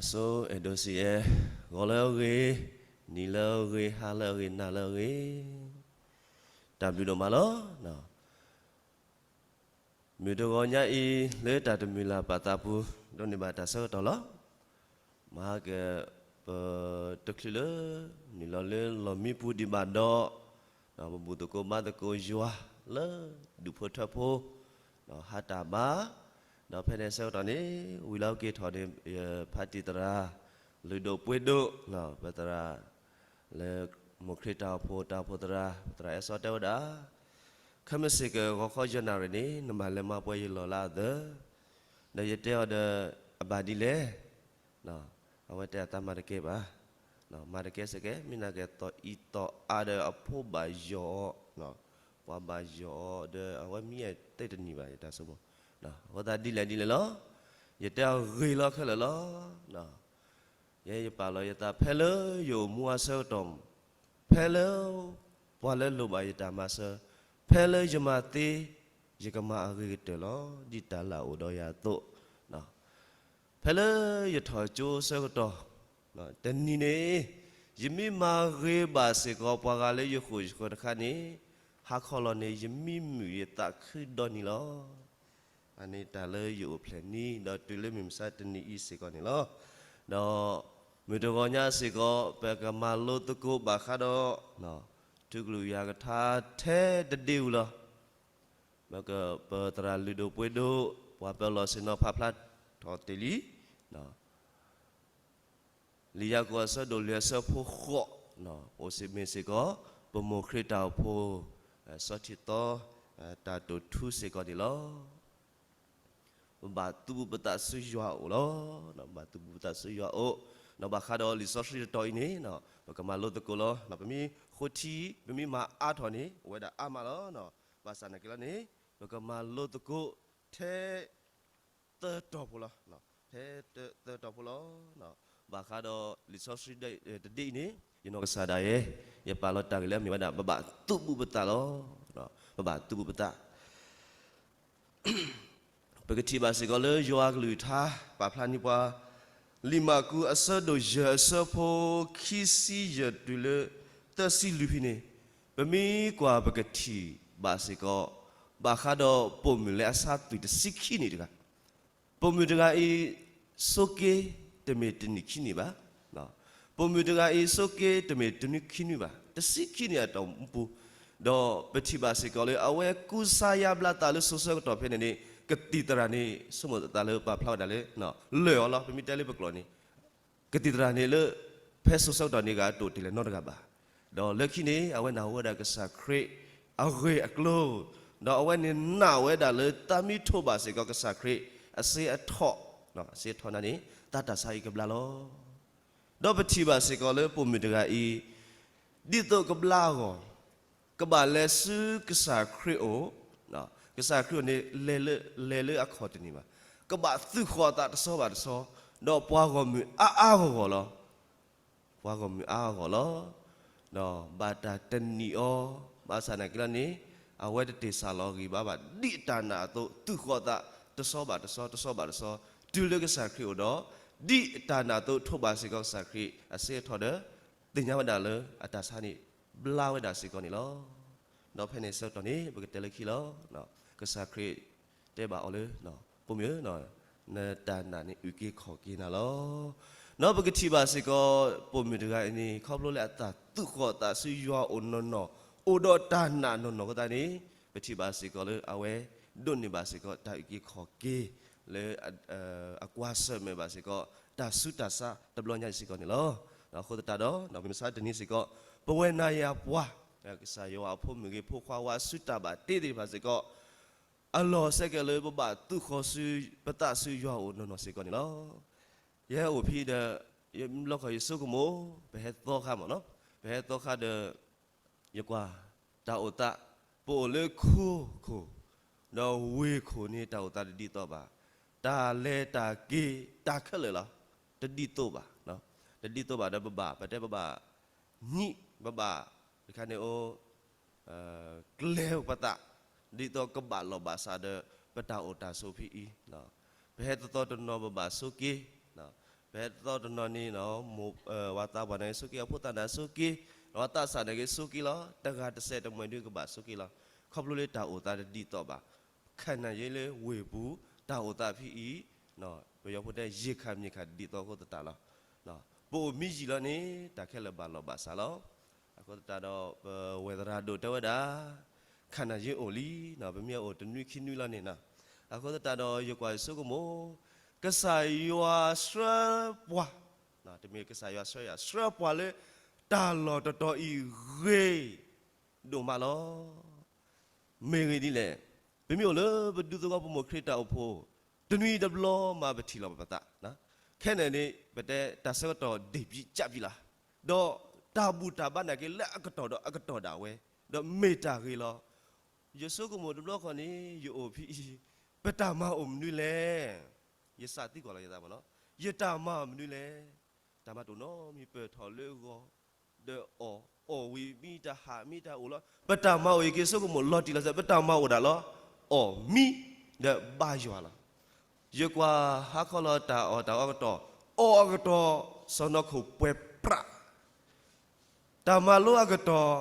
အဆိအဲၣ်ဒိးစံးအဲ, ဂီၤလၢအဂ့ၤ, နံၤလၢအဂ့ၤ, ဟါလၢအဂ့ၤ, နၤလၢအဂ့ၤ, တၢ်ဘျုးဒိၣ်မးလီၤ. မုၢ်တဂီၤညါအံၤ လၢတၢ်တမုၢ်လၢ်ပာ်သးပူၤ ဒိးန့ၢ်ဘၣ်တၢ်ဆၢကတီၢ်လီၤ. မၤက ပတချုးလၢ နုာ်လီၤလၢလီၢ်မံပူၤဒံးဘၣ်ဒီး ပဘူၣ်သကိးဘါသကိးယွၤလၢ ဒူၣ်ဖိထၢဖိ ဟးတၢ်ဘါ, ဒီးဖဲန့ၣ်ဆၢကတီၢ်န့ၣ် ဝံၤလီၤက့ၤထီၣ်န့ၣ် ယဖါတံၢ်သရၣ် လုၢ်ဒိၣ်ပှ့ၤဒိၣ် ပသရၣ် လၢမိၢ်ခရံာ်တၢ်အိၣ်ဖှိၣ် တၢ်အိၣ်ဖှိၣ်သရၣ် ပသရၣ်အဲၣ်စီတဲဝဲဒၣ်, ခဲမုၢ်ဆ့ၣ်ကီး ဂီၤခီ ယဲၢ်နၣ်ရံၣ်န့ၣ် နဘၣ်လဲၤမၤပှဲၤယလီၢ်လၢအသၢ, ဒီးယတဲအီၤဒီး အဘၣ်ဒ်လဲၣ် အဝဲတဲအသးမၤတကဲဘၣ်, မၤတကဲစ့ၢ်ကီး မ့ၢ်နာ်က့ၤ သီၣ်အံၤသီၣ်အါဒီးအဖိဘၣ်ယီၢ်အီၤ, ပှၤဘၣ်ယီၢ်အီၤဒီး အဝဲမံအသ့တနံၣ်ဘၣ် ယတၢ်ဆိကမိၣ်, အဃိသတးဒ်လဲၣ်ဒ်လဲၣ်လီၤ. ယတဲအီၤဂ့ၤလီၤခဲလၢာ်လီၤ. ယဲယပာ်လီၤယသးဖဲလၢယအိၣ်မူအဆၢကတီၢ်, ဖဲလၢ ပှၤလၢလိၣ်ဘၣ်ယတၢ်မၤစၢၤ, ဖဲလၢယမၤသ့ ယကမၤအဂ့ၤကတၢၢ်လီၤ ဒ်တၢ်လၢအအိၣ်ဒီးယၤအသိး, ဖဲလၢယထီၣ်ကၠိအဆၢကတီၢ်, တနံၤန့ၣ် ယမ့ၢ်မၤဂ့ၤဘၣ်စ့ၢ်ကီး ပှၤဂၤလၢယဃိာ်ယဃၢၤတခါန့ၣ်, ဟါခီလီၤန့ၣ် ယမံမုာ်ယသးခုဒီနံၤလီၤ. အန့ၣ်တၢ်လၢယအိၣ်ဖျဲၣ်နံၤ ဒီးတုၤလၢမုၢ်မဆါတနံၤအံၤစ့ၢ်ကီးန့ၣ်လီၤ. ဒီးမုၢ်တဂီၤညါစ့ၢ်ကီး ပကမၤလိသကိးဘၣ်ဃးဒီး ထူကလုာ်ယွၤကထါထဲတဒ့ဝံၤလီၤ. ပသရၣ်လုၢ်ဒိၣ်ပှ့ၤဒိၣ် ပှၤပၢၤလီၢ်ဆ့ၣ်နီၤဖးဖျါထီၣ်တ့ၢ်လံ လံာ်ယၤကိာ်အဆၢဒိၣ်လွံၢ်အဆၢဖိဃိး, အိၣ်စ့ၢ်မ့ၢ်စ့ၢ်ကီး ပမိၢ်ခရံာ်တၢ်အိၣ်ဖှိၣ် စီၤထံးသီ တၢ်တိာ်ထူစ့ၢ်ကီးန့ၣ်လီၤ. ပဘၣ်သူၣ်ပသးဆူယွၤအအိၣ်လီၤ. ပဘၣ်သူၣ်ပသးဆူယွၤအအိၣ်, ဒီးဘၣ်ဃးဒီးလံာ်စီဆှံတတီၤအံၤန့ၣ် ပကမၤလိသကိးလီၤ. ပမ့ၢ်ဃိထံ ပမ့ၢ်မၤအါထီၣ်န့ၣ် အိၣ်ဝဲဒၣ်အါမးလီၤ. ဘၣ်ဆၣ်နာ်က့ၤလီၤန့ၣ် ပကမၤလိသကိးထဲ သၢတီၤဖိလီၤ. ထဲသၢတီၤဖိလီၤ. ဘၣ်ဃးဒီးလံာ်စီဆှံတဒ့အံၤန့ၣ် ယနီၢ်ကစၢ်ဒၣ်ယဲ ယပာ်လီၤတၢ်ဂ့ၢ်လၢအမ့ၢ်ဝဲဒၣ် ပဘၣ်သူၣ်ပသးလီၤ. ပဘၣ်သူၣ်ပသး ပကထံၣ်ဘၣ်စ့ၢ်ကီးလၢယွၤအကလုၢ်ကထါ ပာ်ဖျါန့ၢ်ပှၤ လံာ်မၢ်ကူးအဆၢဒိၣ်ယဲၢ်အဆၢဖိ ခံဆံယဲၢ်တုၤလၢ သၢဆံလွံၢ်ဖဲန့ၣ်, ပမ့ၢ်ကွၢ်ပကထံၣ်ဘၣ်စ့ၢ်ကီး ဘၣ်ဃးဒီးပိာ်မုၣ်လၢအဆါသွံၣ်တဆံခံနံၣ်တဂၤ ပိာ်မုၣ်တဂၤအံၤ ဆိးက့တမ့ၢ်တနံၣ်ခံနံၣ်ဘၣ်. ပိာ်မုၣ်တဂၤအံၤ ဆိးက့တမ့ၢ်တနွံခံနွံဘၣ်, တဆံခံနံၣ်အတီၢ်ပူၤ, ဒီးပထံၣ်ဘၣ်စ့ၢ်ကီးလၢ အဝဲကူစါယါဘျါသးလၢစိၤဆၢကတီၢ်ဖဲန့ၣ်န့ၣ် ကသံၣ်သရၣ်န့ၣ် ဆိကမိၣ်သးလၢပာ်ဖျါဝဲဒၣ်လၢ လၢၢ်အီၤလီၤ. ပမ့ၢ်တဲလၢပကျိာ်န့ၣ် ကသံၣ်သရၣ်န့ၣ်လၢ ဖဲစိၤဆၢကတီၢ်န့ၣ် ဂၤတအိၣ်တ့ၢ်လၢၤနီတဂၤဘၣ်. ဒီးလၢခံန့ၣ် အဝဲနာ်ဝဲဒၣ်ကစၢ်ခရံာ်အဂ့ၢ်အကျိၤ, ဒီးအဝဲန့ၣ်နာ်ဝဲဒၣ်လၢ သးမ့ၢ်ထိးဘၣ်စ့ၢ်ကီးကစၢ်ခရံာ်အစ့အထီၣ်, အစ့အထီၣ်န့ၣ် တၢ်တၢ်ဆါအံၤကဘျါလီၤ. ဒီးပထံၣ်ဘၣ်စ့ၢ်ကီးလၢပိာ်မုၣ်တဂၤအံၤ ဒ်သိးကဘျါအဂီၢ် ကဘၣ်လဲၤဆူကစၢ်ခရံာ်အိၣ်, ကစၢ်ခရံာ်အိၣ်န့ၣ် လဲၤလၢအခီၣ်တန့ၢ်ဘၣ်, ကဘၣ်သူၣ်ဃီၤအသးတဆီဘၣ်တဆီ, ဒီးပှၤဂီၢ်မုၢ်အါအါဂီၢ်ဂီၢ်လီၤ. ပှၤဂီၢ်မုၢ်အါအါဂီၢ်ဂီၢ်လီၤ. ဒီးဘၣ်တၢ်တနံၤအီၤ, ဘၣ်ဆၣ်နာ်က့ၤလီၤန့ၣ် အဝဲတတ့ၢ်စၢ်လီၤဂံၢ်ဘါဘၣ်, ဒ်အတၢ်နာ်အသိး သူၣ်ဃီၤအသးတဆီဘၣ်တဆီ တဆီဘၣ်တဆီ တုၤလၢကစၢ်ခရံာ်အိၣ်ဒီး ဒ်အတၢ်နာ်အသိး ထိးဘၣ်စ့ၢ်ကီးကစၢ်ခရံာ်အစ့အထီၣ်ဒီး သ့ၣ်ညါဝဲဒၣ်လၢအတၢ်ဆါန့ၣ် ဘျါဝဲဒၣ်စ့ၢ်ကီးန့ၣ်လီၤ. ဒီးဖဲန့ၣ်ဆၢကတီၢ်န့ၣ် ပကတဲလၢခံလီၤ. ကစၢ်ခရံာ်တဲဘၣ်အီၤလၢ ပိာ်မုၣ်ဧၢ, နတၢ်နာ်န့ၣ်အုၣ်က့ၤခီၣ်က့ၤနၤလီၤ. ဒီးပကထံၣ်ဘၣ်စ့ၢ်ကီး ပိာ်မုၣ်တဂၤအံၤန့ၣ် ခီဖျိလၢအတၢ်သူၣ်ဃီၤအသးဆူယွၤအိၣ်နီၢ်နီၢ် အိၣ်ဒီးတၢ်နာ်နီၢ်နီၢ်အဃိသတးန့ၣ် ပထံၣ်ဘၣ်စ့ၢ်ကီးလၢအဝဲ ဒိးန့ၢ်ဘၣ်စ့ၢ်ကီးတၢ်အုၣ်က့ၤခီၣ်က့ၤ လၢ အကွၢ်ဆၢၣ်မဲာ်ဘၣ်စ့ၢ်ကီး တၢ်ဆူးတၢ်ဆါတဘျီညါအံၤစ့ၢ်ကီးန့ၣ်လီၤ. အဃိသတးဒီး မုၢ်မဆါတနံၤစ့ၢ်ကီး ပဝဲနၤယၤပှၤ ကစၢ်ယွၤအဖိမုၣ်ဂ့ၤ ဖိခွါဝါဆူတၢ်ဘၣ်တ့သ့ၣ်တဖၣ်စ့ၢ်ကီး အလီၢ်ဆၢက့ၤလၢပဘၣ်သူၣ်ဃီၤဆူ ပသးဆူယွၤအိၣ်နီၢ်နီၢ်စ့ၢ်ကီးန့ၣ်လီၤ. ယဟဲအိၣ်ဖဲဒီး ယဘျီခီၣ်ယဆိကမိၣ် ပဟဲသီခါမ့ၢ်နီၤ, ပဟဲသီခါဒီး ယကွၢ်တၢ်အိၣ်သး ပအိၣ်လၢခိခိၣ် ဒီးဝ့ၢ်ခိၣ်န့ၣ် တၢ်အိၣ်သးတဒ်သိးဘၣ်, တၢ်လဲၤတၢ်က့ၤ တၢ်ခဲလၢာ်လီၤ တဒ်သိးဘၣ်, တဒ်သိးဘၣ်ဒီးပဘၣ် ပတဲပဘၣ် ညံး ပဘၣ် တခါန့ၣ်အိၣ် ကျဲၤပသး ဒ်သိးကဘၣ်လီၢ်ဘၣ်စးဒီး ပတၢ်အိၣ်တၢ်ဆိးဖဲအံၤ, ပဟဲသီသီတနီၤပဘၣ်ဆိးက့ၤ, ပ ပဟဲတသီတနီၤန့ၣ် ဝၤသးပှၢ်န့ၣ်ဂ့ၤဆိးက့, အဖိသၣ်န့ၣ်ဆိးက့, ဝၤသးစၢ်န့ၣ်ဂ့ၤဆိးက့လီၤ. တဂၤတစဲးတမှဲၤဒုကဘၣ်ဆိးက့လီၤ. ခီဖျိလၢတၢ်အိၣ်သးတဒ်သိးဘၣ်. ခါနၤယ့လၢဝ့ၢ်ပူၤ တၢ်အိၣ်သးဖဲအံၤ ပယီၤဖိတဲ ယံာ်ခါမံၤခါဒ်သိးအဃိသတးလီၤ. ပအိၣ်မံယံာ်လီၤန့ၣ် တၢ်ခဲလၢာ်ဘၣ်လီၢ်ဘၣ်စးလီၤ. အဃိသတးဒီး ပဝဲၢ်သရၣ်ဒိၣ်တဲဝဲဒၣ် ခါနၤယ့အိၣ်လံ, ပမ့ၢ်အိၣ်တနွံခံနွံလီၤန့ၣ်, အဃိသတးဒီးယကွၢ်ယဆိကမိၣ် ကစၢ်ယွၤဆှၢပှၤ, တမ့ၢ်ကစၢ်ယွၤဆှၢယၤ, ဆှၢပှၤလၢတၢ်လီၢ်တတီၤအံၤဂ့ၤဒိၣ်မးလီၤ. မ့ၢ်ဂ့ၢ်ဒ်လဲၣ်, ပမ့ၢ်အိၣ်လၢပဒူသဝီပမိၢ်ခရံာ်တၢ်အိၣ်ဖှိၣ် တနွံတဘျီမးပထံၣ်လီၤပသး, ခဲန့ၣ်န့ၣ် ပတဲတၢ်ဆၢကတီၢ်ဒံးပံကၠးပံလီၤ, ဒီးတၢ်ဘူၣ်တၢ်ဘါနာ်က့လၢအကတီၢ်ဒီးအကတီၢ်ဒၣ်ဝဲ, ဒီးမ့ၢ်တၢ်ဂ့ၤလီၤ. ယဆိကမိၣ်တဘျီဃီန့ၣ် ယအိၣ်ဖဲအံၤ ပတၢ်မၤအိၣ်မနုၤလဲၣ်. ယစးသံကွၢ်လီၤယသးမ့ၢ်နီၤ, ယတၢ်မၤအိၣ်မနုၤလဲၣ်. တၢ်မၤတအိၣ်နီတမံၤ, ပၢၢ်ထီၣ်လၢဂီၤ ဒီးအီၣ်, အီၣ်ဝံၤမံတၢ်ဟးမံတၢ်အိၣ်လီၤ. ပတၢ်မၤအိၣ်ယက့ၤဆိကမိၣ်လီၤတံၢ်လီၤဆဲး, ပတၢ်မၤအိၣ်ဒၣ်လီၤ, အီၣ်မံ ဒီးဘါယွၤလီၤ. ယကွၢ်ဟါခီလီၤတၢ်အီၣ်တၢ်အီအကတီၢ်, အီၣ်အကတီၢ် စီၢ်နီၤခိၣ်ပှဲၤပြး တၢ်မၤလိအကတီၢ်,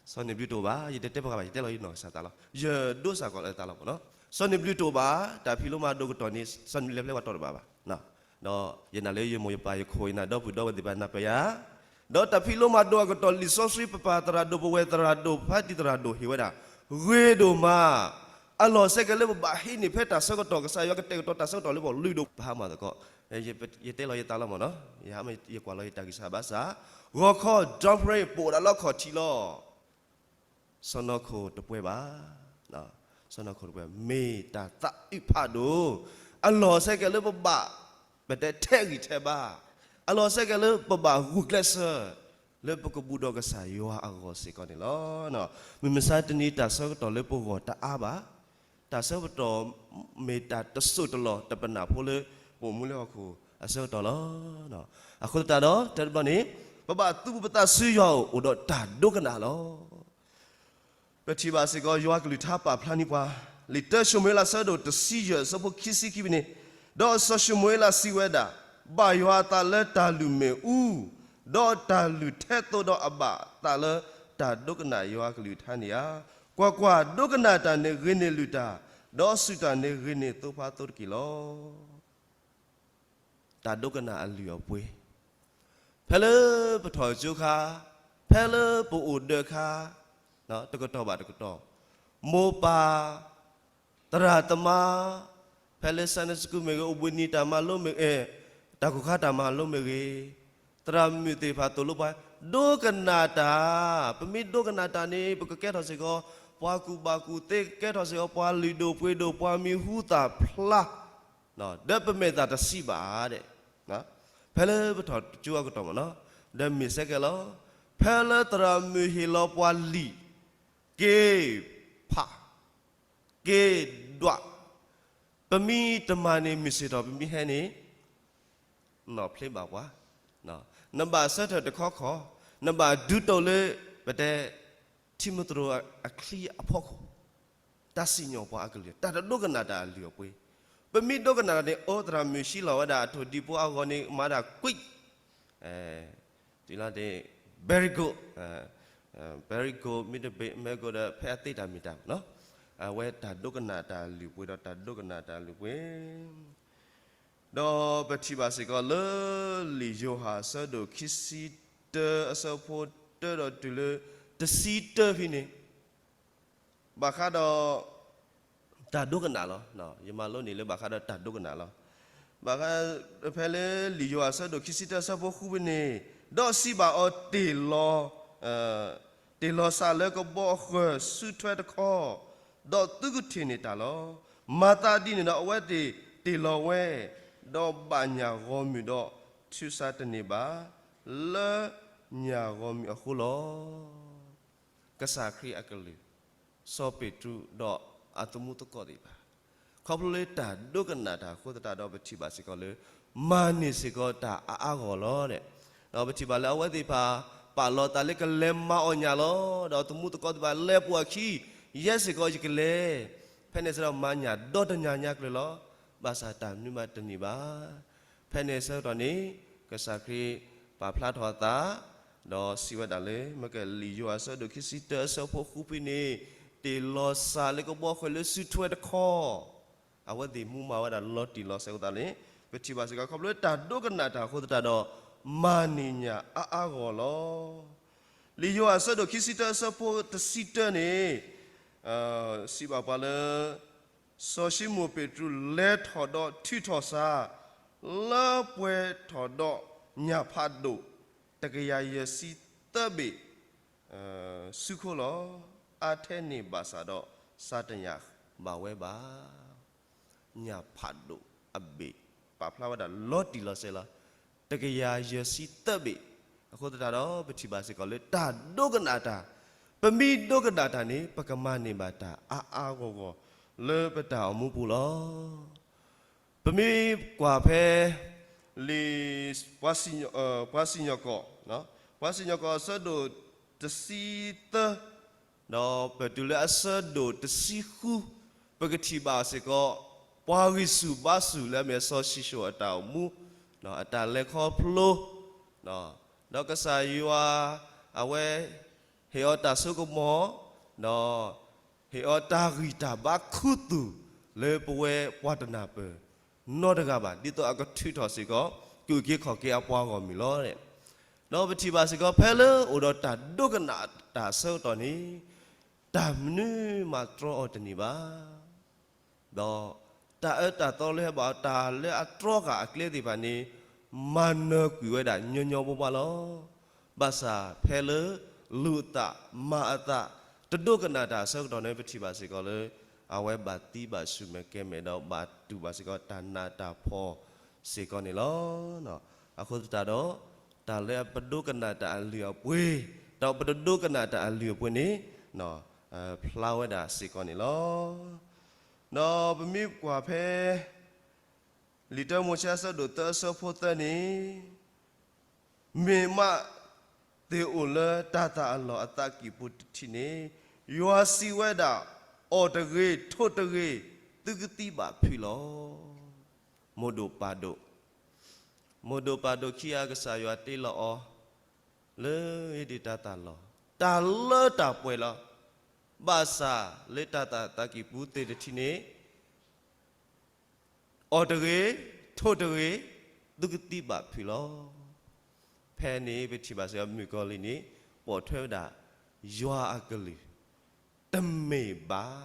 စီၤန့ၣ်ဘျုးတအိၣ်ဘၣ်, ယတတဲပှၤဘၣ်, ယတဲလီၤယနီၢ်ကစၢ်သးလီၤ, ယဒိစၢ်ကီးလၢသးလီၤမ့ၢ်နီၤ. စီၤန့ၣ်ဘျုးတအိၣ်ဘၣ်, တၢ်ဖံးလိမၤဒိၣ်ကတီၢ်န့ၣ် စီၤန့ၣ်ဘျုးလဲၤပျဲပှၤတီၢ်တဘၣ်ဘၣ်. ဒီးယနာ်လၢယမိၢ်ယပၢ်ယခိၣ်ယနၢ်ဒီပုၢ်ဒီဝဲၢ်သ့ၣ်တဖၣ်နၢ်ပၢၢ်ယၤ, ဒီးတၢ်ဖံးလိမၤဒိၣ်အကတီၢ် လံာ်စီဆှံပပၢ်သရၣ်ဒိၣ်ပဝဲၢ်သရၣ်ဒိၣ်ဖါတံၢ်သရၣ်ဒိၣ်ဟ့ၣ်ဝဲဒၣ် ဂ့ၤဒိၣ်မး, အလီၢ်ဆဲကဲလၢပဘၣ်ဟံးန့ၢ်ဖဲတၢ်ဆၢကတီၢ် ကစၢ်ယွၤကတဲာ်ကတီၤတၢ်ဆၢကတီၢ်လၢပှၤလုၢ်ဒိၣ်ပဟါမၢ်သကိး, ယတဲလီၤယသးလီၤမ့ၢ်နီၤ, ယကွၢ်လီၤယတၢ်ဂံၢ်စၢ်ဘါစၢ်, ဂီၤခီ dawn prayer ပအိၣ်ဒၣ်လၢအခီၣ်ထံးလီၤ. စီၢ်နီၤခိၣ်တပှဲၤဘၣ်, စီၢ်နီၤခိၣ်တပှဲၤ, မ့ၢ်တၢ်သးအုးဖးဒိၣ်, အလီၢ်ဆဲကဲလၢပဘၣ် ပတဲထဲးဂံၢ်ထဲးဘါ, အလီၢ်ဆဲကဲလၢပဘၣ်ဂုာ်ကျဲးစၢး လၢပကဘူးဒီးကစၢ်ယွၤအဂီၢ်စ့ၢ်ကီးန့ၣ်လီၤ. မုၢ်မဆါတနံၤတၢ်ဆၢကတီၢ်လၢပဂီၢ်တအါဘၣ်, တၢ်ဆၢကတီၢ်မ့ၢ်တၢ်တစိၢ်တလီၢ်တပနၢ်ဖိလၢ ပအိၣ်မူလၢဟီၣ်ခိၣ်အဆၢကတီၢ်လီၤ. အဃိသတးဒီး တၢ်တဘျီန့ၣ် ပဘၣ်သုးဘူးပသးဆူယွၤအအိၣ် အိၣ်ဒီးတၢ်ဒိကနၣ်လီၤ. ပထံၣ်ဘၣ်စ့ၢ်ကီး ယွၤကလုၢ်ကထါပာ်ဖျါန့ၢ်ပှၤ လံာ်တၢၡမူၤအ့လး အဆၢဒိၣ်တဆံယဲၢ် အဆၢဖိခံဆံခံဖဲန့ၣ်, ဒီးစီၤၡမူၤအ့လးစံးဝဲဒၣ်, ဘၣ်ယွၤအသးလၢတၢ်လုၢ်မ့ၣ်အူ, ဒီးတၢ်လုၢ်ထဲသိးဒီးအဘၣ်အသးလၢတၢ်ဒိကနၣ်ယွၤကလုၢ်ကထါန့ၣ်ဧါ. ကွၢ်ကွၢ်, ဒိကနၣ်တၢ်န့ၣ်ဂ့ၤန့ၢ်လုၢ်တၢ်, ဒီးစူၢ်တၢ်န့ၣ်ဂ့ၤန့ၢ်သိဖါသိတက့ၢ်လီၤ. တၢ်ဒိကနၣ်အလုၢ်အပှ့ၤ, ဖဲလၢပထီၣ်ကၠိခါ, ဖဲလၢပအိၣ်ဒၢးခါ, တကတီၢ်ဘၣ်တကတီၢ်, မိၢ်ပၢ်, သရၣ်သမါ, ဖဲလၢ Sunday School မ့ၢ်ဂ့ၤ, အိၣ်ဘှံးနံၤတၢ်မၤလိမ့ၢ်ဂ့ၤ, တၢ်ကိၢ်ခါတၢ်မၤလိမ့ၢ်ဂ့ၤ, သရၣ်မုၣ်သ့ၣ်တဖၣ်သိၣ်လိပှၤ, ဒိကနၣ်တၢ်, ပမ့ၢ်ဒိကနၣ်တၢ်န့ၣ် ပကကဲထီၣ်စ့ၢ်ကီး ပှၤကူၣ်ဘၣ်ကူၣ်သ့, ကဲထီၣ်စ့ၢ်ကီးပှၤလုၢ်ဒိၣ်ပှ့ၤဒိၣ် ပှၤမံၤဟူသၣ်ဖျါ, ဒီးပမဲာ်သၣ်တဆံးဘၣ်ဒဲး, ဖဲလၢပထီၣ်ကၠိအကတီၢ်မ့ၢ်နီၤ, ဒီးမ့ၢ်ဆဲကဲလီၤ, ဖဲလၢသရၣ်မုၣ်ဟ့ၣ်လီၤပှၤလံာ်, က့ၤဖး, က့ၤဒွး, ပမ့ၢ်တမၤန့ၣ် မုၢ်ဆ့ၣ်ထီၣ်ပမ့ၢ်ဟဲန့ၣ် နီၢ်ဖျ့ဘၣ်ပှၤ, နဘၣ်ဆၢထၢၣ်တခီခီ, နဘၣ်ဒုးတိာ်လၢ ပတဲ ထံမသရိၤအချံအဖီခိၣ်, တၢ်စံၣ်ညီၣ်ပှၤအကလုၢ်, တၢ်တဒိကနၣ်တၢ်အလုၢ်အပှ့ၤ, ပမ့ၢ်ဒိကနၣ်တၢ်န့ၣ် အိၣ်သရၣ်မုၣ်ဆှံလီၤဝဲဒၣ်အထိၣ်ဒံးဖိအဂီၢ်န့ၣ် မၤဒၣ်ကွံာ် တုၤလီၤဒၣ် very good, very good မ့ၢ်တဘ့ၣ် မ့ၢ် good ဒီး ဖဲအသ့တၢ်မ့ၢ်တၢ်နီၤ, အဝဲတၢ်ဒိကနၣ်တၢ်လုၢ်ပှ့ၤဒီးတၢ်ဒိကနၣ်တၢ်လုၢ်ပှ့ၤ, ဒီးပထံၣ်ဘၣ်စ့ၢ်ကီးလၢ လံာ်ယိၤဟၣ်အဆၢဒိၣ်ခံဆံတၢ အဆၢဖိတၢဒီးတုၤလၢ တဆံတၢဖဲန့ၣ် ဘၣ်ဃးဒီး တၢ်ဒိကနၣ်လီၤ. ယမၤလိန့ၢ်လၢဘၣ်ဃးဒီးတၢ်ဒိကနၣ်လီၤ. ဘၣ်ဃး ဖဲလၢလံာ်ယိၤဟၣ်အဆၢဒိၣ်ခံဆံတၢ အဆၢဖိဃုဖဲန့ၣ်, ဒီးစံးဘၣ်အီၤ, တ့ၢ်လီၤ, တ့ၢ်လီၤစးလၢကဘီအဃၢၤ စုထွဲတခီ, ဒီးသုကထံၣ်န့ၢ်တၢ်လီၤ. မၤသးဒ်န့ၣ်ဒီး အဝဲသ့ၣ်တ့ၢ်လီၤဝဲ, ဒီးဘၣ်ညၣ်ဂီၤမုၢ်ဒီး ထုးစးတန့ၢ်ဘၣ်, လၢညၣ်ဂီၤမုၢ်အဃိလီၤ. ကစၢ်ခရံာ်အကလုၢ်, စီၤပ့းတရူးဒီးအသမူသကိးသ့ၣ်တဖၣ်, ခီဖျိလၢတၢ်ဒိကနၣ်တၢ်အဃိသတးဒီး ပထံၣ်ဘၣ်စ့ၢ်ကီးလၢ မၤန့ၢ်စ့ၢ်ကီးတၢ်အါအါဂီၢ်ဂီၢ်လီၤ. ဒီးပထံၣ်ဘၣ်လၢအဝဲသ့ၣ်တဖၣ် ပာ်လီၤသးလၢကလဲၤမၤအီၣ်ညၣ်လီၤ. ဒီးအသမူသကိးသ့ၣ်တဖၣ် လဲၤပိာ်အခံ, ယဲစ့ၢ်ကီးယကလဲၤ, ဖဲန့ၣ်စ့ၢ်ကီးမၤညၣ်ဒီတညၣ်ညါကျၢၤလီၤ. ဘၣ်ဆၣ်တၢ်မနုၤမးတန့ၢ်ဘၣ်. ဖဲန့ၣ်အဆၢကတီၢ်န့ၣ် ကစၢ်ခရံာ်ပာ်ဖျါထီၣ်အသး ဒီးစံးဝဲဒၣ်လၢ မ့ၢ်ကလံာ်ယိၤဟၣ်အဆၢဒိၣ်ခံဆံတၢအဆၢဖိဃုဖဲန့ၣ် တ့ၢ်လီၤစၢ်လၢကဘီဃဲၤလၢစုထွဲတခီ အဝဲသ့ၣ်မူမၤဝဲဒၣ်လီၤတံၢ်လီၤဆဲးအဃိသတးန့ၣ် ပထံၣ်ဘၣ်စ့ၢ်ကီး ခီဖျိလၢတၢ်ဒိကနၣ်တၢ်အဃိသတးဒီး မၤန့ၢ်ညၣ်အါအါဂီၢ်ဂီၢ်လီၤ. လံာ်ယိၤဟၣ်အဆၢဒိၣ်ခံဆံတၢအဆၢဖိတဆံတၢန့ၣ် စံးဘၣ်ပှၤလၢ စီၤၡံမိၣ်ပ့းတရူးလဲၤထီၣ်ဒီးထုးထီၣ်စှၤ လၢပှဲၤထီၣ်ဒီးညၣ်ဖးဒိၣ် တကယၤယဲၢ်ဆံသၢဘ့ၣ် ဆူခိလီၤ. အါထဲန့ၣ်ဘၣ်ဆၣ်ဒီး စှၤတညၣ်ဘၣ်ဝဲဘၣ်. ညၣ်ဖးဒိၣ်အဘ့ၣ် ပာ်ဖျါဝဲဒၣ်လီၤတံၢ်လီၤဆဲးလီၤ. တကယၤယဲၢ်ဆံသၢဘ့ၣ်. အဃိသတးဒီး ပထံၣ်ဘၣ်စ့ၢ်ကီးလၢတၢ်ဒိကနၣ်တၢ်, ပမ့ၢ်ဒိကနၣ်တၢ်န့ၣ် ပကမၤန့ၢ်ဘၣ်တၢ်အါအါဂီၢ်ဂီၢ်လၢပတၢ်အိၣ်မူပူၤလီၤ. ပမ့ၢ်ကွၢ်ဖဲ လံာ် ပှၤစံၣ်ညီၣ်ကွီၢ်, ပှၤစံၣ်ညီၣ်ကွီၢ်အဆၢဒိၣ်တဆံသၢ ဒီးပတုၤလၢအဆၢဒိၣ်တဆံဃု, ပကထံၣ်ဘၣ်စ့ၢ်ကီး ပှၤဂံၢ်ဆူၣ်ဘါဆူၣ်လၢအမ့ၢ်စီၤၡံၣ်စိၣ်အတၢ်အိၣ်မူ, အတၢ်လဲၤခီဖျိ, ဒီးကစၢ်ယွၤ အဝဲ ဟ့ၣ်အီၤတၢ်စိကမီၤ, ဒီး ဟ့ၣ်အီၤတၢ်ဂံၢ်တၢ်ဘါခူသူၣ်လၢပဝဲပှၤတနၢ်ပၢၢ်နီတဂၤဘၣ်, ဒ်သိးအကထုးထီၣ်စ့ၢ်ကီး ကအုၣ်က့ၤခီၣ်က့ၤအပှၤဂီၢ်မုၢ်လီၤ. ဒီးပထံၣ်ဘၣ်စ့ၢ်ကီး ဖဲလၢအိၣ်ဒီးတၢ်ဒိကနၣ်တၢ်အဆၢကတီၢ်န့ၣ် တၢ်မနုၤမးတြီအီၤတန့ၢ်ဘၣ်. ဒီးတၢ်အၢတၢ်သီလၢဟဲဘၣ်အီၤ တၢ်လၢအတြီဃာ်အကျဲသ့ၣ်တဖၣ်န့ၣ် မၤနၢၤကွံာ်ဝဲဒၣ်ညီညီဘိဘိလီၤ. ဘၣ်ဆၣ်ဖဲလၢ လူၤအသးမၤအသး တဒိကနၣ်တၢ်အဆၢကတီၢ်န့ၣ် ပထံၣ်ဘၣ်စ့ၢ်ကီးလၢ အဝဲဘၣ်သံဘၣ်ဆူၣ်မဲာ်ကဲမဲာ် ဒီးဘၣ်တူၢ်ဘၣ်စ့ၢ်ကီးတၢ်နးတၢ်ဖှီၣ်စ့ၢ်ကီးန့ၣ်လီၤ. အဃိသတးဒီး တၢ်လၢပဒိကနၣ်တၢ်အလုၢ်အပှ့ၤ ဒီးပတဒိကနၣ်တၢ်အလုၢ်အပှ့ၤန့ၣ် ဖျါဝဲဒၣ်စ့ၢ်ကီးန့ၣ်လီၤ. ဒီးပမ့ၢ်ကွၢ်ဖဲ လံာ်တၢမိၤၡ့အဆၢဒိၣ်သၢအဆၢဖိသၢန့ၣ် မ့ၢ်မးသ့ၣ်အိၣ်လၢတၢ်သၣ်အလီၢ်အသးကံၢ်ပူၤတထံးန့ၣ် ယွၤစံးဝဲဒၣ်, အီၣ်တဂ့ၤ, ထိၣ်တဂ့ၤ, သုကသံဘၣ်ဖုးလီၤ. မိၢ်ဒိၣ်ပၢ်ဒိၣ်, မိၢ်ဒိၣ်ပၢ်ဒိၣ်ခံဂၤ ကစၢ်ယွၤတ့လီၤအီၤ လၢယဒုၣ်တၢ်သၣ်လီၢ် တၢ်လၢတၢ်ပှဲၤလီၤ. ဘၣ်ဆၣ်လၢတၢ်သၣ်သးကံၢ်ပူၤသ့ၣ်တထံးန့ၣ် အီၣ်တဂ့ၤ, ထိၣ်တဂ့ၤ, သုကသံဘၣ်ဖုးလီၤ. ဖဲန့ၣ်ပထံၣ်ဘၣ်စ့ၢ်ကီး မုၣ်ကီၤလံၢ်န့ၣ် ပိာ်ထွဲဝဲဒၣ် ယွၤအကလုၢ်, တမ့ၢ်ဘၣ်,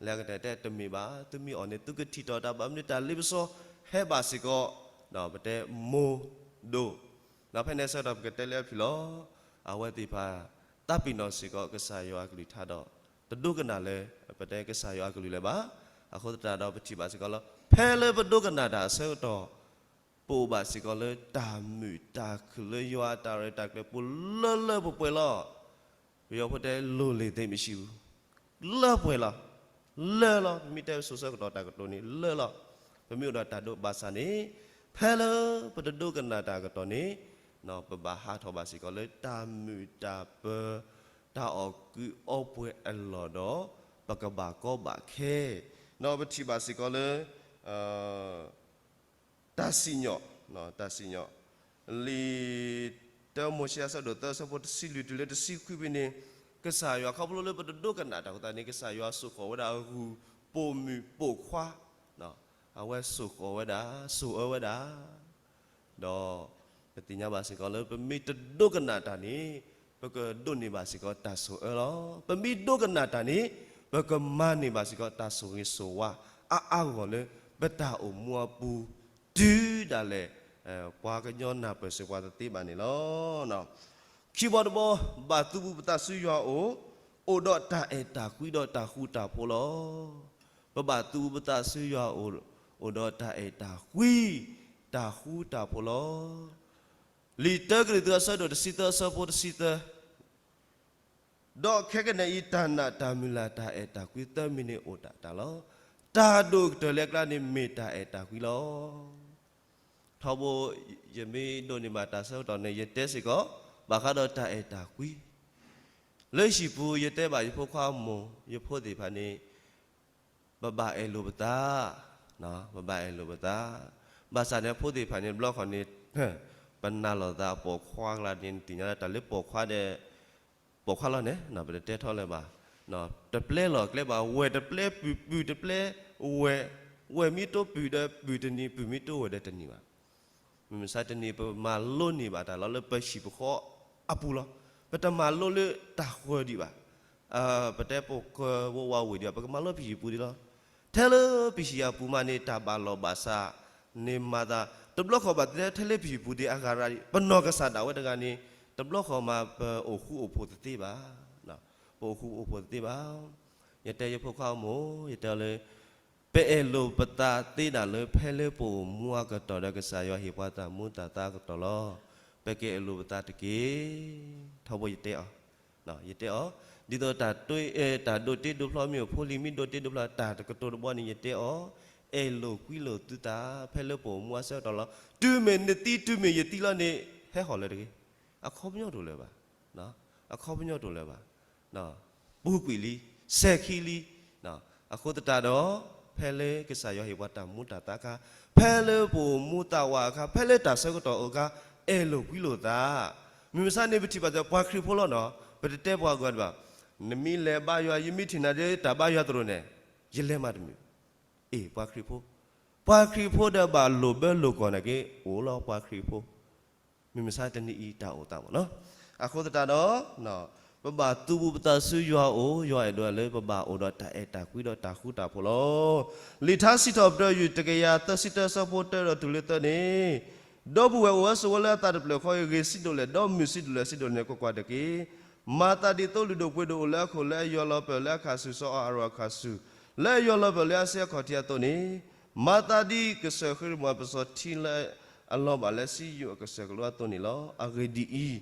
လၢအကတၢၢ်တဲတမ့ၢ်ဘၣ်, သုမ့ၢ်အီၣ်န့ၣ် သုကထံၣ်ထီၣ်တၢ်ဘၣ်မနုၤ တၢ်လ့ပစီဟဲဘၣ်စ့ၢ်ကီး, ဒီးပတဲမိၢ်ဒိၣ်, ဒီးဖဲန့ၣ်အဆၢကတီၢ် ပကတဲလၢအဖုၣ်လီၤ. အဝဲသ့ၣ်တဖၣ် သးပ့ၤနီၣ်စ့ၢ်ကီး ကစၢ်ယွၤအကလုၢ်ကထါဒီး တဒိကနၣ်လၢ ပတဲကစၢ်ယွၤအကလုၢ်လၢၤဘၣ်. အဃိသတးဒီး ပထံၣ်ဘၣ်စ့ၢ်ကီးလၢ ဖဲလၢပဒိကနၣ်တၢ်အဆၢကတီၢ် ပအိၣ်ဘၣ်စ့ၢ်ကီးလၢတၢ်မုာ်တၢ်ခုၣ်လၢယွၤအတၢ်ရဲၣ်တၢ်ကျဲၤပူၤ လၢလၢပှဲၤပှဲၤလီၤ. ပယီၤဖိတဲ လိုလေသင့်မရှိဘူး, လၢပှဲၤလီၤ, လၢလီၤ. ပမ့ၢ်တဲစိၤဆၢကတီၢ်တၢ်ကတိၤန့ၣ် လၢလီၤ. ပမ့ၢ်အိၣ်ဒီးတၢ်ဒိဘၣ်ဆၣ်န့ၣ် ဖဲလၢပတဒိကနၣ်တၢ်အကတီၢ်န့ၣ် ပဘၣ်ဟးထီၣ်ဘၣ်စ့ၢ်ကီးလၢတၢ်မုာ်တၢ်ပၢၤ တၢ်အီၣ်ကုးအီပှဲၤအလီၢ်ဒီး ပကဘၣ်ကီဘၣ်ခဲ, ဒီးပထံၣ်ဘၣ်စ့ၢ်ကီးလၢ တၢ်စံၣ်ညီၣ်, တၢ်စံၣ်ညီၣ်, လံာ်တၢမိၤၡ့အဆၢဒိၣ်သၢအဆၢဖိတဆံလွံၢ်တုၤလၢတဆံခွံဖဲန့ၣ် ကစၢ်ယွၤခီဖျိလၢပတဒိကနၣ်တၢ်အဃိသတးန့ၣ် ကစၢ်ယွၤစိာ်ဃီၤဝဲဒၣ်ဂုၢ်ပိာ်မုၣ်ပိာ်ခွါ, အဝဲစိာ်ဃီၤဝဲဒၣ် စိာ်အၢဝဲဒၣ် ဒီးပသ့ၣ်ညါဘၣ်စ့ၢ်ကီးလၢ ပမ့ၢ်တဒိကနၣ်တၢ်န့ၣ် ပကဒိးန့ၢ်ဘၣ်စ့ၢ်ကီးတၢ်ဆိၣ်အၢလီၤ. ပမ့ၢ်ဒိကနၣ်တၢ်န့ၣ် ပကမၤန့ၢ်ဘၣ်စ့ၢ်ကီးတၢ်ဆိၣ်ဂ့ၤဆိၣ်ဝါ အါအါဂီၢ်ဂီၢ်လၢ ပတၢ်အိၣ်မူအပူၤ တုၤဒၣ်လဲာ် ပှၤကညီနၢ်ပၢၢ်စ့ၢ်ပှၤတသ့ဘၣ်န့ၣ်လီၤ. ခံဘီတဘီ ဘၣ်သူၣ်ပသးဆူယွၤအအိၣ် အိၣ်ဒီးတၢ်အဲၣ်တၢ်ကွံဒီးတၢ်ဃူတၢ်ဖိးလီၤ. ပဘၣ်သူၣ်ပသးဆူယွၤအအိၣ် အိၣ်ဒီးတၢ်အဲၣ်တၢ်ကွံ တၢ်ဃူတၢ်ဖိးလီၤ. လံာ်တၢကရံၣ်သူးအဆၢဒိၣ်တဆံသၢအဆၢဖိတဆံသၢ, ဒီးခဲကနံၣ်အံၤ တၢ်နာ်တၢ်မုၢ်လၢ်တၢ်အဲၣ်တၢ်ကွံသၢမံၤန့ၣ်အိၣ်ဒၣ်တၢ်လီၤ. တၢ်ဒိၣ်ကတၢၢ်လၢအကျါန့ၣ် မ့ၢ်တၢ်အဲၣ်တၢ်ကွံလီၤ. ထီဘိ ယမ့ၢ်ဒိးန့ၢ်ဘၣ်တၢ်ဆၢကတီၢ်န့ၣ် ယတဲစ့ၢ်ကီး ဘၣ်ဃးဒီးတၢ်အဲၣ်တၢ်ကွံ. လၢဟံၣ်ပူၤ ယတဲဘၣ်ယဖိခွါအမိၢ် ယဖိသ့ၣ်တဖၣ်န့ၣ် ပဘၣ်အဲၣ်လိာ်ပသး, ပဘၣ်အဲၣ်လိာ်ပသး, ဘၣ်ဆၣ်န့ၣ် ဖိသ့ၣ်တဖၣ်န့ၣ် တဘျီဃီန့ၣ် ပနာ်လီၤသးပိာ်ခွါကျါန့ၣ် နသ့ၣ်ညါလၢတၢ်လၢပိာ်ခွါဒီး ပိာ်ခွါလီၤန့ၣ် ပတတဲထီၣ်လၢၤဘၣ်. တပျဲလီၤကျဲဘၣ် ဝဲၢ်တပျဲပုၢ် ပုၢ်တပျဲဝဲၢ်, ဝဲၢ်မ့ၢ်တိၢ်ပုၢ်ဒီးပုၢ်တနံၤ ပုၢ်မ့ၢ်တိၢ်ဝဲၢ်ဒီးတနံၤဘၣ်. မုၢ်မဆါတနံၤ ပမၤလိန့ၢ်ဘၣ်တၢ်လီၤလၢပဟံၣ်ပဃီအပူၤလီၤ. ပတမၤလိလၢတၢ်ဃၢၤဒံးဘၣ်. ပတဲပကဝီၤဝ့ၢ်ဒံးဘၣ်, ပကမၤလိပဟံၣ်ပူၤဒံးလီၤ. ထဲလၢပဟံၣ်အပူၤမးန့ၣ် တၢ်ဘၣ်လီၢ်ဘၣ်စးန့ၣ်မၤသး တဘျီဃီဘၣ်တဲထဲလၢပဟံၣ်ပူၤဒံးအဂၤရၣ်ဒံး ပနီၢ်ကစၢ်ဒၣ်ဝဲတဂၤန့ၣ် တဘျီဃီမးပအိၣ်ဃူအိၣ်ဖိးတသ့ဘၣ်. ပအိၣ်ဃူအိၣ်ဖိးတသ့ဘၣ်. ယတဲယဖိခွါအမိၢ် ယတဲအီၤလၢ ပအဲၣ်လိာ်ပသးသ့ဒၣ်လၢ ဖဲလၢပအိၣ်မူအကတီၢ်ဒီး ကစၢ်ယွၤဟ့ၣ်ပှၤတၢ်မူတၢ်သးအကတီၢ်လီၤ. ပကအဲၣ်လိာ်ပသးတက့ၢ်. ထီဘိယတဲအီၤ, ယတဲအီၤ, ဒ်သိးတၢ်တ့, တၢ်ဒိးတ့ဒိးဖျီမ့ၢ်အိၣ် ဖိလံၤမ့ၢ်ဒိးတ့ဒိးဖျီ တၢ်တကတိၤတဘီန့ၣ် ယတဲအီၤ, အဲၣ်လိာ်ကွံလိာ်သုသး ဖဲလၢပအိၣ်မူအဆၢကတီၢ်လီၤ. တုၤမ့ၢ်နသံ တုၤမ့ၢ်ယသံလီၤန့ၣ် ဟဲဟီၣ်လၢၤတဂ့ၤ. အခီပညီတအိၣ်လၢၤဘၣ်. အခီပညီတအိၣ်လၢၤဘၣ်. ပူၤကွံာ်လံ, စဲၤခံလံ. အဃိသတးဒီး ဖဲလၢကစၢ်ယွၤဟ့ၣ်ပှၤတၢ်မူတၢ်သးအခါ, ဖဲလၢပအိၣ်မူသးဝးအခါ, ဖဲလၢတၢ်ဆၢကတီၢ်အိၣ်အခါ, အဲၣ်လိာ်ကွံလိာ်သး. မုၢ်မဆါန့ၣ် ပထံၣ်ဘၣ်စၢၤပှၤခရံာ်ဖိလီၤနီၤ, ပတတဲပှၤဂီၢ်တဘၣ်. နမ့ၢ်လဲၤဘါယွၤ ယမ့ၢ်ထံၣ်နၤဒ်တၢ်ဘါယွၤသရိာ်န့ၣ်, ယလဲၤမၤတမုာ်. အ့ၣ် ပှၤခရံာ်ဖိ, ပှၤခရံာ်ဖိဒီးဘၣ်လိာ်ဘၢလိာ်ကီၢ်နာ်က့ အိၣ်လီၤပှၤခရံာ်ဖိ မုၢ်မဆါတနံၤအံၤတၢ်အိၣ်သးမ့ၢ်နီၤ. အဃိသတးဒီး ပဘၣ်သူၣ်ပူၤပသးဆူယွၤအအိၣ်, ယွၤအဲၣ်ဒိးလၢပဘၣ်အိၣ်ဒီးတၢ်အဲၣ်တၢ်ကွံဒီးတၢ်ဃူတၢ်ဖိးလီၤ. လံာ်ထါစံးထီၣ်ပတြၢၤ ယူၢ်တကယၤသၢဆံတၢ ဆၢဖိတၢဒီးတုၤလၢသၢန့ၣ်, ဒီပုၢ်ဝဲၢ်အိၣ်ဝဲဆိးဝဲလၢအသးတဖျၢၣ်ဃီအံၤ ဂ့ၤဆံးဒိၣ်လဲၣ်, ဒီးမုာ်ဆံးဒိၣ်လဲၣ်ဆံးဒိၣ်န့ၣ် ကွၢ်ကွၢ်တက့ၢ်. မၤသးဒ်သိးလုၢ်ဒိၣ်ပှ့ၤဒိၣ်အိၣ်လၢအခိၣ် လၢအယွၤလီၤပၢၢ်လၢအခါဆူ စီၤအၤအရိၣ်အခါဆူ လၢအယွၤလီၤပၢၢ်လၢအစ့အခီၣ်ထံးအသိးန့ၣ်, မၤသးဒ်ကစၢၢ်ဃ့ၢ်မှံဟၣ်ပစီၤထံလၢအလီၤဘၣ်လၢစံယိၣ်အကစၢၢ်ကလိအသိးန့ၣ်လီၤ. အဂ့ၢ်ဒ်အံၤ,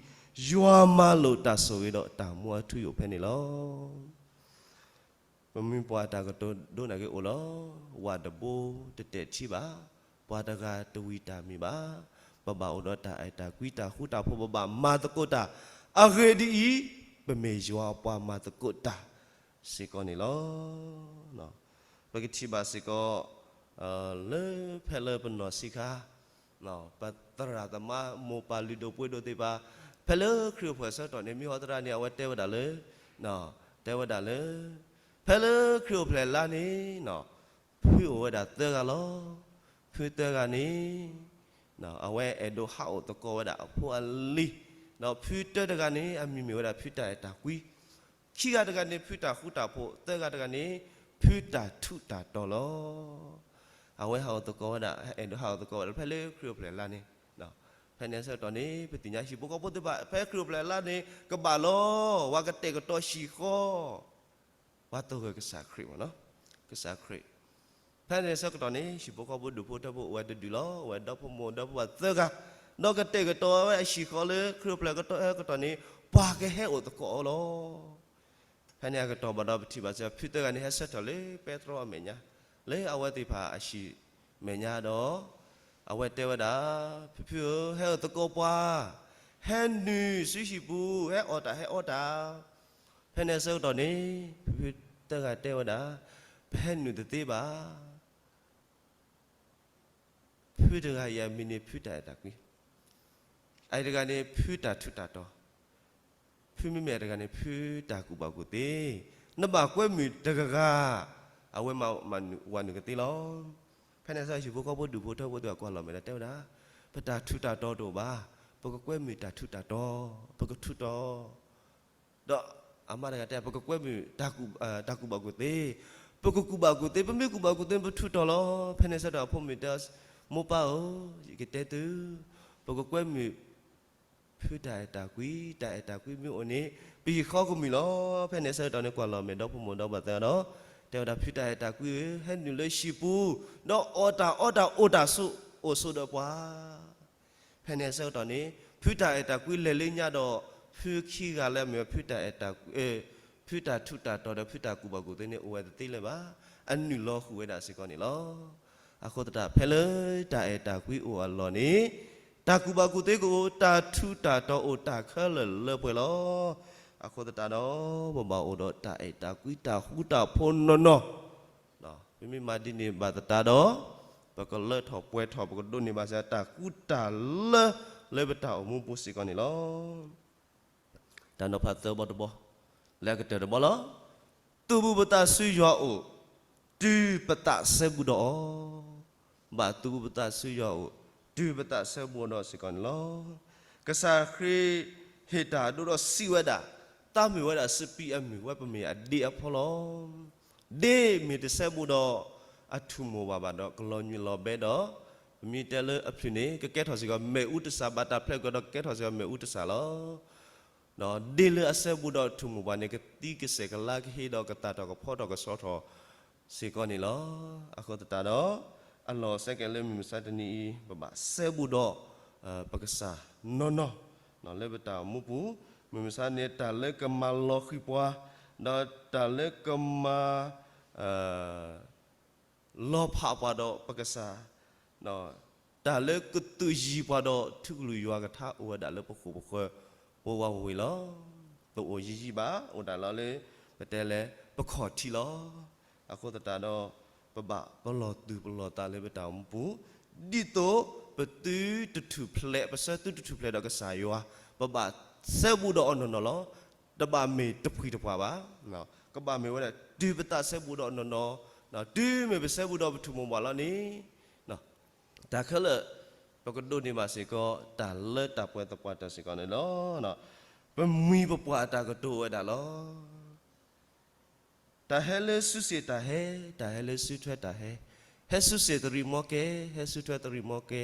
ယွၤမၤလိာ်တၢ်ဆိၣ်ဂ့ၤဒီးတၢ်မူအထူအယိာ်ဖဲန့ၣ်လီၤ. ပမ့ၢ်ပှၤတၢ်ကတိၤဒိၣ်နာ်က့အိၣ်လီၤ. ဝၤတဘိတတဲာ်ထံဘၣ်, ပှၤတဂၤတဝံၤတၢ်မံၤဘၣ်. ပဘၣ်အိၣ်ဒီးတၢ်အဲၣ်တၢ်ကွံတၢ်ဃူတၢ်ဖိး ပဘၣ်မၤသကိးတၢ်. အဂ့ၢ်ဒ်အံၤ, ပမ့ၢ်ယွၤအပှၤမၤသကိးတၢ်စ့ၢ်ကီးန့ၣ်လီၤ. ပကထံၣ်ဘၣ်စ့ၢ်ကီး လၢဖဲလၢပနီၢ်ဆံးခါ ပသရၣ်သမါမိၢ်ပၢ်လုၢ်ဒိၣ်ပှ့ၤဒိၣ်သ့ၣ်တဖၣ် ဖဲလၢခရံာ်အိၣ်ဖျဲၣ်ဆၢကတီၢ်န့ၣ် မ့ၢ်ဟီသရၣ်န့ၣ် အဝဲတဲဝဲဒၣ်လၢ, တဲဝဲဒၣ်လၢ ဖဲလၢခရံာ်အိၣ်ဖျဲၣ်လါန့ၣ် ဖုအိၣ်ဝဲဒၣ်သၢဂၤလီၤ. ဖုသၢဂၤန့ၣ် အဝဲအဲၣ်ဒိးဟးအိၣ်သကိးဝဲဒၣ်အဖိအလံၤ, ဒီးဖုတၢတဂၤန့ၣ် အမံၤမ့ၢ်ဝဲဒၣ်ဖုတၢ်အဲၣ်တၢ်ကွံ ခံဂၤတဂၤန့ၣ် ဖုတၢ်ဃူတၢ်ဖိး, သၢဂၤတဂၤန့ၣ် ဖုတၢ်ထူးတၢ်တီၤလီၤ. အဝဲဟးအိၣ်သကိးဝဲဒၣ်, အဲၣ်ဒိးဟးအိၣ်သကိးဝဲဒၣ် ဖဲလၢခရံာ်အိၣ်ဖျဲၣ်လါန့ၣ်, ဖဲန့ၣ်အဆၢကတီၢ်န့ၣ် ပသ့ၣ်ညါဟံၣ်ဖိဃီဖိသ့ၣ်တဖၣ် ဖဲခရံာ်အိၣ်ဖျဲၣ်လါန့ၣ် ကဘၣ်လီၤ, ပှၤကတဲာ်ကတီၤဟံၣ်ဃီ ပှၤသဂၢၢ်ကစၢ်ခရံာ်မ့ၢ်နီၤ, ကစၢ်ခရံာ် ဖဲန့ၣ်အဆၢကတီၢ်န့ၣ် ဟံၣ်ဖိဃီဖိဒူၣ်ဖိထၢဖိအိၣ်ဝဲတဒူၣ်လီၤ, အိၣ်ဝဲဒီဖိမိၢ်ဒီဖိပၢ်သၢဂၤ, ဒီးကတဲာ်ကတီၤဝဲအဟံၣ်ဃီလၢခရံာ်အိၣ်ဖျဲၣ်လါအဆၢကတီၢ်န့ၣ် ပှၤကဟဲအိၣ်သကိးအီၤလီၤ. ဖဲန့ၣ်အကတီၢ်ဘၣ်ဒီး ပထံၣ်ဘၣ်စ့ၢ် ဖုသၢဂၤန့ၣ် ဟဲဆၢထၢၣ်လၢပဲတြီအမဲာ်ညါ, လၢအဝဲသ့ၣ်တဖၣ်အဟံၣ်မဲာ်ညါဒီး အဝဲတဲဝဲဒၣ်, ဖုဖုဧၢ, ဟဲအိၣ်သကိးပှၤ, ဟဲနုာ်ဆူဟံၣ်ပူၤ, ဟဲအီၣ်တၢ်ဟဲအီတၢ်. ဖဲန့ၣ်အဆၢကတီၢ်န့ၣ် ဖုဖုသၢဂၤတဲဝဲဒၣ်, ပဟဲနုာ်တသ့ဘၣ်. ဖုတဂၤအံၤအမံၤန့ၣ် ဖုတၢ်အဲၣ်တၢ်ကွံ, အအံၤတဂၤန့ၣ် ဖုတၢ်ထူးတၢ်တီၤ, ဖုမ့မ့ၢ်အတဂၤန့ၣ် ဖုတၢ်ကူၣ်ဘၣ်ကူၣ်သ့, နဘၣ်ကွဲမုာ်တဂၤဂၤ, အဝဲမၤဝၤနုာ်ကသ့လီၤ. ဖဲန့ၣ်အဆၢဟံၣ်ဖိဃီဖိဒူၣ်ဖိထၢဖိသ့ၣ်တဖၣ်ကွၢ်လီၤမဲာ်ဒီးတဲဝဲဒၣ်, ပတၢ်ထူးတၢ်တီၤတအိၣ်ဘၣ်, ပကကွဲမုာ်တၢ်ထူးတၢ်တီၤ, ပကထူးတီၤ ဒီးအမါတဂၤတဲ ပကကွဲမုာ် တၢ်ကူၣ်ဘၣ်ကူၣ်သ့, ပကကူၣ်ဘၣ်ကူၣ်သ့, ပမ့ၢ်ကူၣ်ဘၣ်ကူၣ်သ့ ပထူးတီၤလီၤ. ဖဲန့ၣ်ဆၢကတီၢ်အဖိမုၣ်တဲ, မိၢ်ပၢ်ဧၢ, ယကတဲသု, ပကကွဲမုာ် ဖုတၢ်အဲၣ်တၢ်ကွံ, တၢ်အဲၣ်တၢ်ကွံမ့ၢ်အိၣ်န့ၣ် ပဟံၣ်ဃီကမုာ်လီၤ. ဖဲန့ၣ်ဆၢကတီၢ်န့ၣ် ကွၢ်လီၤမဲာ်ဒီဖိမိၢ်ဒီပၢ်သၢဂၤဒီး တဲဝဲဒၣ် ဖုတၢ်အဲၣ်တၢ်ကွံဧၢ, ဟဲနုာ်လၢဟံၣ်ပူၤ, ဒီးအီၣ်တၢ်အီတၢ်အိၣ်တၢ်ဆိး, အိၣ်ဆိးဒီးပှၤ ဖဲန့ၣ်အဆၢကတီၢ်န့ၣ် ဖုတၢ်အဲၣ်တၢ်ကွံလဲၤလၢညါဒီး ဖုခံဂၤလၢအမ့ၢ်ဖုတၢ်အဲၣ်တၢ်ကွံ, ဖုတၢ်ထူးတၢ်တီၤဒီးဖုတၢ်ကူၣ်ဘၣ်ကူၣ်သ့န့ၣ် အိၣ်ဝဲတသ့လၢၤဘၣ်. အနုာ်လီၤဃုာ်ဝဲဒၣ်စ့ၢ်ကီးန့ၣ်လီၤ. အဃိသတး ဖဲလၢတၢ်အဲၣ်တၢ်ကွံအိၣ်အလီၢ်န့ၣ် တၢ်ကူၣ်ဘၣ်ကူၣ်သ့ကအိၣ်, တၢ်ထူးတၢ်တီၤအိၣ်တၢ်ခဲလၢာ်လၢပှဲၤလီၤ. အဃိသတးဒီး ပဘၣ်အိၣ်ဒီးတၢ်အဲၣ်တၢ်ကွံတၢ်ဃူတၢ်ဖိးနီၢ်နီၢ် ပမ့ၢ်မၤဒ်န့ၣ်ဘၣ်သတးဒီး ပကလၢထီၣ်ပှဲၤထီၣ် ပကဒိးန့ၢ်ဘၣ်စ့ၢ်ကီးတၢ်ကူတၢ်လၢလၢပတၢ်အိၣ်မူပူၤစ့ၢ်ကီးန့ၣ်လီၤ. တၢ်နီၤဖးသၢဘီတဘီ, လၢအကတၢၢ်တဘီလီၤ. သူၣ်ဘူၣ်ပသးဆူယွၤအအိၣ်, တုၤပသးစဲဘူးဒီးအီၤ, ဘၣ်သူၣ်ဘူၣ်ပသးဆူယွၤအအိၣ်, တုၤပသးစဲဘူးဒီးအီၤစ့ၢ်ကီးန့ၣ်လီၤ. ကစၢ်ခရံာ်ဟ့ၣ်တၢ်ဒိဒီးစံးဝဲဒၣ်, သးမ့ၢ်ဝဲဒၣ်စပံးအမုၢ် ဝဲပမ့ၢ်အဒ့အဖီလီၤ. ဒ့မ့ၢ်တစဲဘူးဒီး အထူၣ်မိၣ်ဘၣ်ဘၣ်ဒီး ကလီၤညွံးလီၤဘဲဒီး ပမ့ၢ်တဲလၢအဖျၢၣ်န့ၣ် ကကဲထီၣ်စ့ၢ်ကီးမ့ၣ်အူတစၢ်, ဘၣ်တၢ်ဖျဲးကဒီးကကဲထီၣ်စ့ၢ်ကီးမ့ၣ်အူတစၢ်လီၤ. ဒီးဒ့လၢအစဲဘူးဒီးထူၣ်မိၣ်ဘၣ်န့ၣ် ကသံကစဲၢ်ကလါကဟ့ဒီးကသၣ်ထီၣ်ကဖီထီၣ်ကဆှီထီၣ်စ့ၢ်ကီးန့ၣ်လီၤ. အဃိသတးဒီး အလီၢ်စဲကဲလၢမုၢ်မဆါတနံၤအံၤ ပဘၣ်စဲဘူးဒီး ပကစၢ်နီၢ်နီၢ် လၢပတၢ်အိၣ်မူပူၤ, မုၢ်မဆါန့ၣ် တၢ်လၢကမၤလီၤဃံၤပှၤ, ဒီးတၢ်လၢကမၤ လီၤဖးပှၤဒီးပကစၢ်, တၢ်လၢကသုးယံၤပှၤဒီးထူကလုၢ်ယွၤကထါအိၣ်ဝဲဒၣ်လၢပဃိၣ်ပဃၢၤ ပဝဲဝ့ၢ်လီၤ. တအိၣ်ယံၤယံၤဘၣ်, အိၣ်ဒၣ်လီၤလၢ ပတဲလဲၣ် ပခီၣ်ထံးလီၤ. အဃိသတးဒီး ပဘၣ်ပလီၢ်သူၣ်ပလီၢ်သးလၢပတၢ်အိၣ်မူပူၤ, ဒ်သိးပသုတထူၣ်ဖျဲး, ပဆၢသုတထူၣ်ဖျဲးဒီးကစၢ်ယွၤ, ပဘၣ်စဲဘူးဒီးအီၤနီၢ်နီၢ်လီၤ. တဘၣ်မ့ၢ်တပှံၤတပှၢ်ဘၣ်. ကဘၣ်မ့ၢ်ဝဲဒၣ် တုၤပသးစဲဘူးဒီးအီၤနီၢ်နီၢ်, တုၤမ့ၢ်ပစဲဘူးဒီးပထူၣ်မိၣ်ဘၣ်လီၤန့ၣ်, တၢ်ခဲလၢာ် ပကဒိးန့ၢ်ဘၣ်စ့ၢ်ကီး တၢ်လၢတၢ်ပှဲၤသပှၢ်တၢၢ်စ့ၢ်ကီးန့ၣ်လီၤ. ပမှံၤပပှၢ်အတၢ်ကတိၤအိၣ်ဝဲဒၣ်လီၤ. တၢ်ဟဲလၢစုစ့ၣ်တၢ်ဟဲ, တၢ်ဟဲလၢစုထွဲတၢ်ဟဲ, ဟဲစုစ့ၣ်သရံးမီကဲ, ဟဲစုထွဲသရံးမီကဲ,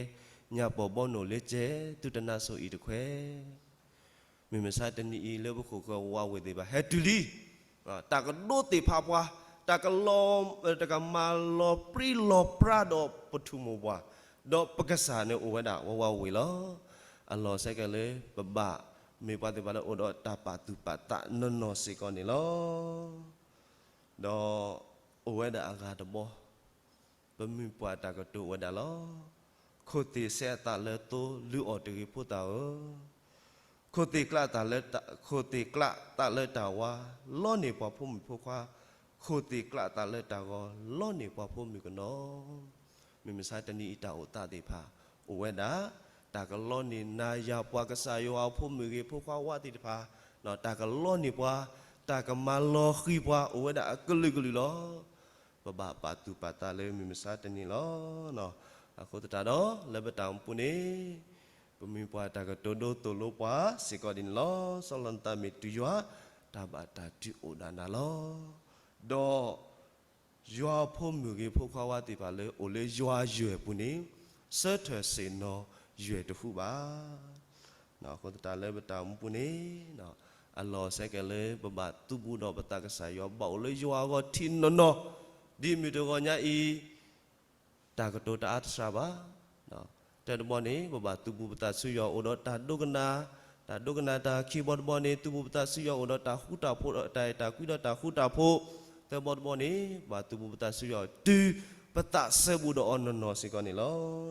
ညၣ်ပီၣ်ဘီနိၣ်လၢကဲ, သုတနါစိၤအံၤတခွဲး မုၢ်မဆါတနံၤအံၤ လၢပဃိၣ်ဃၢၤဝးဝ့ၢ်သ့ၣ်တဖၣ် ဟဲတုၤလံ. တၢ်ကဒိသ့ၣ်ဖးပှၤ, တၢ်ကလီၤ, တၢ်ကမၤလီၤပြံလီၤပြါဒီးပထူၣ်မိၣ်ပှၢ်, ဒီးပကစၢ်န့ၣ်အိၣ်ဝဲဒၣ်ဝးဝးဝ့ၢ်လီၤ. အလီၢ်စဲကဲလၢ ပဘၣ်မ့ၢ်ပှၤသ့ၣ်တဖၣ်လၢအိၣ်ဒီးတၢ်ပာ်သူၣ်ပာ်သးနီၢ်နီၢ်စ့ၢ်ကီးန့ၣ်လီၤ. ဒီးအိၣ်ဝဲဒၣ်အဂၤတဘီ ပမှံၤပှၢ်တၢ်ကတိၤဝဲဒၣ်လီၤ. ခိၣ်သ့ၣ်ဆဲးအသးလၢသိ လုၢ်အီၣ်တဂ့ၤဖိသၣ်ဧၢ, ခိၣ်သ့ၣ်ကျးသးလၢတၢ်, ခိၣ်သ့ၣ်ကျးသးလၢတၢ်ဝါ, လီန့ၢ်ပှၤဖိမုၣ်ဖိခွါ, ခိၣ်သ့ၣ်ကျးသးလၢတၢ်ဂီၤ, လီန့ၢ်ပှၤဖိမုၣ်ကနီၤ. မုၢ်မဆါတနံၤအံၤတၢ်အိၣ်သးသ့ၣ်တဖၣ် အိၣ်ဝဲဒၣ် တၢ်ကလီန့ၢ်နၤယၤပှၤကစၢ်ယွၤအဖိမုၣ်ဂ့ၤဖိခွါဝါသ့ၣ်တဖၣ်, တၢ်ကလီန့ၢ်ပှၤ, တၢ်ကမၤလီၤဃံၤပှၤ အိၣ်ဝဲဒၣ်အကလုာ်ကလုာ်လီၤ. ပဘၣ်ပာ်သူၣ်ပာ်သးလၢမုၢ်မဆါတနံၤလီၤ. အဃိသတးဒီး လၢပတၢ်အိၣ်မူပူၤန့ၣ် ပမှံၤပှၢ်တၢ်ကတိၤဒိသိၣ်လိပှၤစ့ၢ်ကီးဒ်န့ၣ်လီၤ. စီၤလီနသးမ့ၢ်တုၤယွၤ, တၢ်ဘၣ်တၢ်တုၤအိၣ်ဒၣ်နၤလီၤ. ဒီး ယွၤဖိမုၣ်ဂ့ၤဖိခွါဝါသ့ၣ်တဖၣ်လၢအိၣ်လၢယွၤယွဲၢ်ပူၤန့ၣ် ဆၢထၢၣ်ဆ့ၣ်နီၤယွဲၢ်တဟူးဘၣ်. အဃိသတးလၢပတၢ်အိၣ်မူပူၤန့ၣ် အလီၢ်စဲကဲလၢပဘၣ်သုးဘူးဒီးပသးကစၢ်ယွၤ ဘၣ်အိၣ်လၢယွၤအဂီၢ်ထံနီၢ်နီၢ်, ဒ်မုၢ်တဂီၤညါအံၤ တၢ်ကတိၤတအါတစှၤဘၣ်. တၢ်တဘီန့ၣ် ပဘၣ်သုးဘူးပသးဆူယွၤအိၣ်ဒီးတၢ်ဒိကနၣ်, တၢ်ဒိကနၣ်တၢ်ခံဘီတဘီန့ၣ် သုးဘူးပသးဆူယွၤအိၣ်ဒီးတၢ်ဃူတၢ်ဖိးဒီးတၢ်အဲၣ်တၢ်ကွံဒီးတၢ်ဃူတၢ်ဖိး, သၢဘီတဘီန့ၣ် ဘၣ်သုးဘူးပသးဆူယွၤတုၤပသးစဲဘူးဒီးအီၤနီၢ်နီၢ်စ့ၢ်ကီးန့ၣ်လီ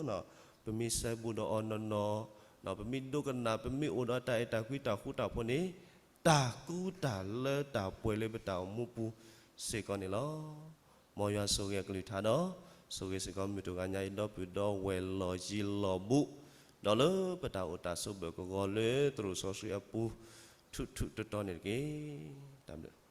ၤ. ပမ့ၢ်စဲဘူးဒီးအီၤနီၢ်နီၢ်, ပမ့ၢ်ဒိကနၣ် ပမ့ၢ်အိၣ်ဒီးတၢ်အဲၣ်တၢ်ကွံတၢ်ဃူတၢ်ဖိးန့ၣ် တၢ်ကူတၢ်လၢတၢ်ပှဲၤလၢပတၢ်အိၣ်မူပူၤစ့ၢ်ကီးန့ၣ်လီၤ. မ်ယွၤဆိၣ်ဂ့ၤအကလုၢ်ကထါဒီး ဆိၣ်ဂ့ၤစ့ၢ်ကီးမုၢ်တဂီၤညါအံၤ ဒီပုၢ်ဒီဝဲၢ်လီၢ်ယံၤလီၢ်ဘူး, ဒီးလၢပတၢ်အိၣ်တၢ်ဆိးဘၢၣ်ကဂီၤလၢသရိာ်စီဆှံအပူၤ ထူးထူးတီၤတီၤန့ၣ်တက့ၢ်. တၢ်ဘျုး